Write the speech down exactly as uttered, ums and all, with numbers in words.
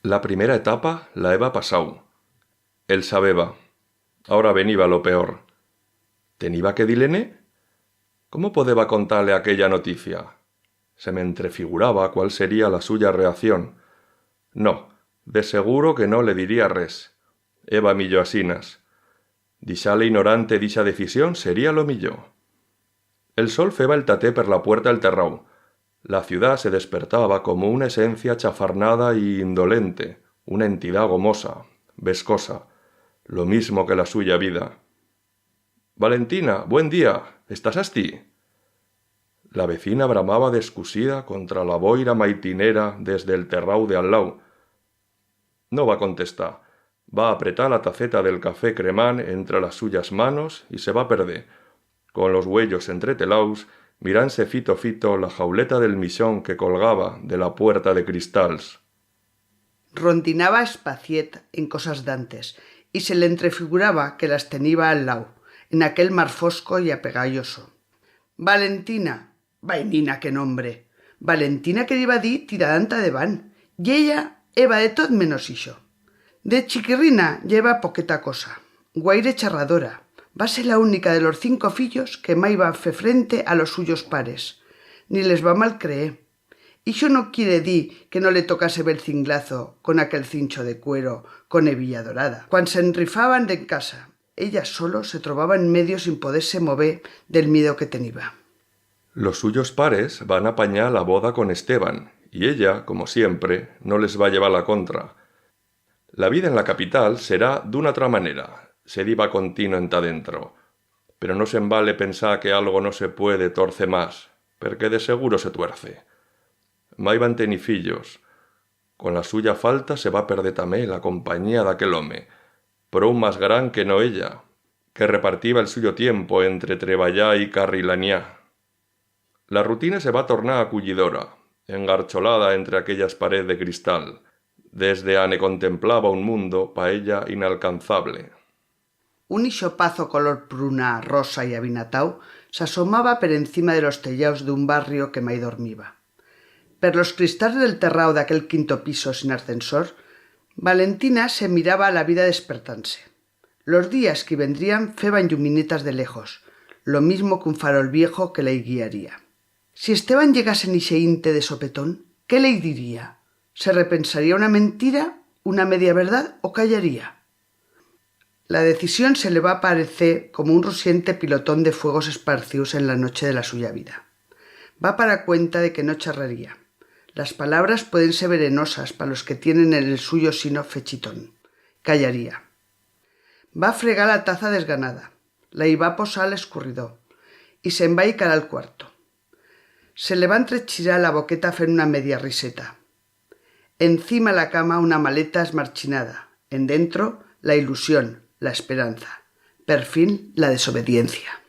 La primera etapa la heba pasau. El sabeba. Ahora veniba lo peor. Teniba que dir-le-ne? Cómo podeba contar-le aquella noticia? Se m'entrefiguraba cuál sería la suya reacción. No, de seguro que no le diría res. Eba millor asinas. Dixar-le inorante d'ixa decisión sería lo millor. El sol feba el taté per la puerta del terrau. La ciudat se despertaba como una esencia chafarnada y indolente, una entidat gomosa, vescosa, lo mismo que la suya vida. Valentina, buen día, estás astí? La vecina bramaba descusida contra la boira maitinera desde el terrau de al lau. No va contestar. Va apretar la taceta del café cremant entre las suyas manos y se va perder, con los uellos entretelaus, mirant-se fito fito la jauleta del mixón que colgaba de la puerta de cristals. Rondinaba espaciet en cosas d'antes y se l'entrefiguraba que las teniba al lau, en aquel mar fosco y apegayoso. Valentina, vainina, qué nombre! Valentina queriba dir tiradant adevant, y ella eba de tot menos ixo. De chiquirrina ya eba poqueta cosa, guaire charradora. Va ser la única de los cinco fillos que mai va fer frente a los suyos pares, ni les va mal creer. Ixo no quiere dir que no le tocase bel cinglazo con aquel cincho de cuero con hebilla dorada. Cuan s'enrifaban d'en casa, ella solo se trobaba en medio sin poder-se mover del miedo que teniba. Los suyos pares van apanyar la boda con Esteban, y ella, como siempre, no les va llevar la contra. La vida en la capital será d'una atra manera, se diba contino enta dentro, pero no se'n vale pensar que algo no se puede torcer mas, perque de seguro se tuerce. Mai van tenir fillos. Con la suya falta se va perder tamé la companyía d'aquel home, prou mas gran que no ella, que repartiba el suyo tiempo entre treballar y carrilaniar. La rutina se va tornar acullidora, engarcholada entre aquellas parets de cristal, desde a ne contemplaba un mundo pa ella inalcanzable. Un ixopazo color pruna, rosa y avinatau s'asomaba per encima de los tellaus d'un barrio que mai dormiba. Per los cristals del terrau d'aquel quinto piso sin ascensor, Valentina se miraba a la vida despertant-se. Los días que i vendrían feban lluminetas de lejos, lo mismo que un farol viejo que la i guiaría. Si Esteban llegase en ixe inte de sopetón, qué le i diría? Se repensaría una mentira, una media verdat o callaría? La decisión se le va aparecer como un rusiente pilotón de fuegos esparcius en la noche de la suya vida. Va parar cuenta de que no charraría. Las palabras pueden ser venenosas pa los que tienen en el suyo sino fechitón. Callaría. Va fregar la taza desganada, la i va posar a l'escurridor y se'n va hicar al cuarto. Se le va entrechirar la boqueta fent una media riseta. Encima la cama una maleta esmarchinada, en dentro la ilusión, la esperanza, per fin la desobediencia.